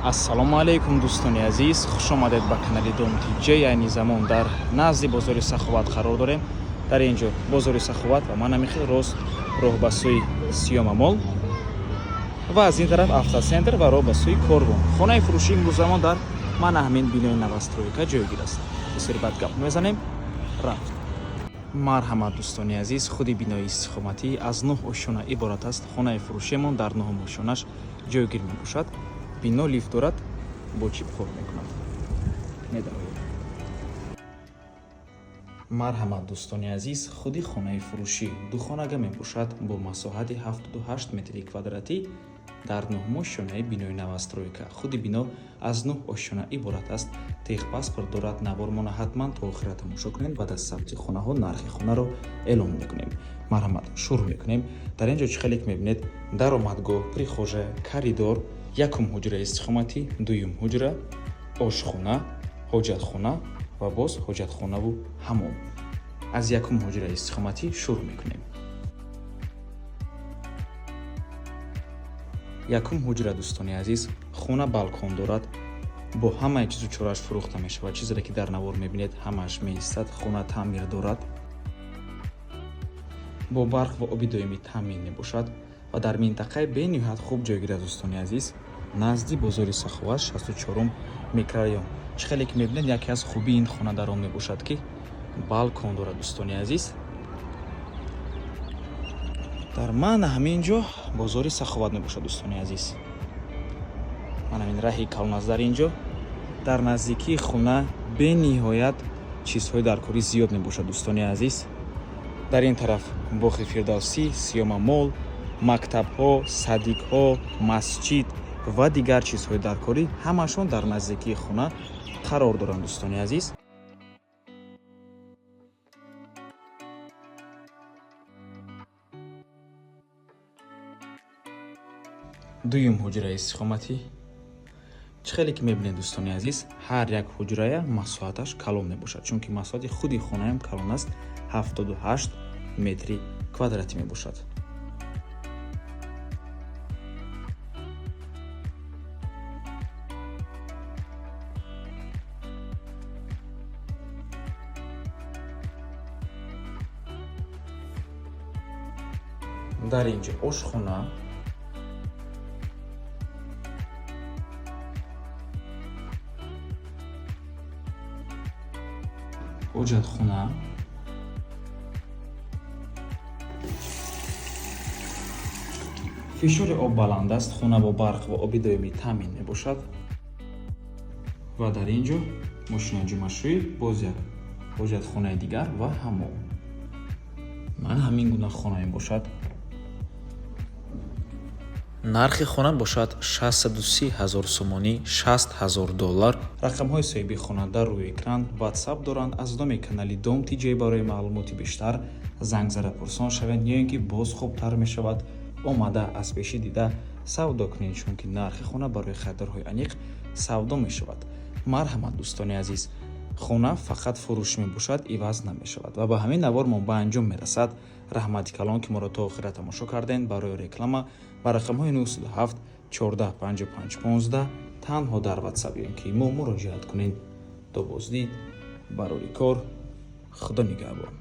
Ассалому алайкум, дӯстони азиз, хушомадед ба канали Дом Тҷ. Айни замон дар назди бозори Саховат қарор дорем. Дар ин ҷо бозори Саховат ва ман ҳамин хел рост роҳ ба сӯи Сиёма Мол ва аз ин тараф Автоцентр ва роҳ ба сӯи Корвон. Хонаи фурӯшии имрӯзамон дар мана ҳамин бинои новостройка ҷойгир аст. Бисёри бад гап мезанем, рафт. Марҳамат, дӯстони азиз, худи бинои истиқоматӣ аз нӯҳ ошёна иборат аст. Хонаи фурӯшиамон дар нӯҳум ошёнаш ҷойгир мебошад. Бино лифт дорад, бо чип кор мекунад. Медароем. Марҳамат, дӯстони азиз, худи хонаи фурӯшӣ духонага мебошад бо масоҳати 78 метри квадратӣ дар нӯҳум ошёнаи бинои новостройка. Худи бино аз нӯҳ ошёна иборат аст, техпаспорт дорад. Навормона ҳатман то охира тамошо кунед. Баъд аз сабти хонаҳо нархи хонаро эълон мекунем. Марҳамат, шурӯъ мекунем. Дар ин ҷо чӣ хеле ки мебинед, даромадгоҳ, прихожая, коридор, якум ҳуҷраи истиқоматӣ, дуюм ҳуҷра, ошхона, ҳоҷатхона ва боз ҳоҷатхонаву ҳамом. Аз якум ҳуҷраи истиқоматӣ шурӯъ мекунем. Якум ҳуҷра, дӯстони азиз, хона балкон дорад, бо ҳамаи чизу чорааш фурӯхта мешавад. Чизере ки дар навор мебинед, ҳамааш меистад. Хона таъмир дорад, бо барқ ва оби доимӣ таъмин мебошад ва дар минтақаи бениҳоят хуб ҷойгир аст, дӯстони азиз, назди бозори Саховат, 64-ум микрорайон. Чӣ хеле ки мебинед, яке аз хубии ин хона дар он мебошад, ки балкон дорад. Дӯстони азиз, дар мана ҳамин ҷо бозори Саховат мебошад. Дӯстони азиз, ман ҳамин раҳи калон аст. Дар ин ҷо дар наздикии хона бениҳоят чизҳои даркорӣ зиёд мебошад. Дӯстони азиз, дар ин тараф боғи Фирдавсӣ, Сиёма Мол, мактабҳо, садикҳо, масҷид ва дигар чизҳои даркорӣ ҳамашон дар наздикии хона қарор доранд, дӯстони азиз. Дуюм ҳуҷраи истиқоматӣ. Чӣ хеле ки мебинед, дӯстони азиз, ҳар як ҳуҷрая масоҳаташ калон мебошад, чунки масоҳати худи хонаам калон аст, 78 метри квадратӣ мебошад. Дар ин ҷо ошхона, ҳоҷатхона. Фишори об баланд аст. Хона бо барқ ва оби доимӣ таъмин мебошад ва дар ин ҷо мошинаи ҷомашӯӣ, боз як ҳоҷатхонаи дигар ва ҳамом. Ман ҳамин гуна хона мебошад. Нархи хона бошад 630 ҳазор сомонӣ, 60 ҳазор доллар. Рақамҳои соҳиби хона дар рӯи экран, Ватсап доранд. Аз номи канали Дом ТиJ барои маълумоти бештар занг зада пурсон шавед ё ин ки боз хубтар мешавад, омада аз пешӣ дида савдо кунед, чунки нархи хона барои харидорҳои аниқ савдо мешавад. Марҳамат, дӯстони азиз, хона фақат фурӯш мебошад, иваз намешавад. Ва ба ҳамин навор мо ба анҷом мерасад. Раҳмати калон, ки моро то охира тамошо кардем. Барои реклама ба рақамҳои 97 14 55 15 танҳо дар Ватсап ё ин ки мо муроҷиат кунед. То боздид, барори кор, Худо нигаҳбон.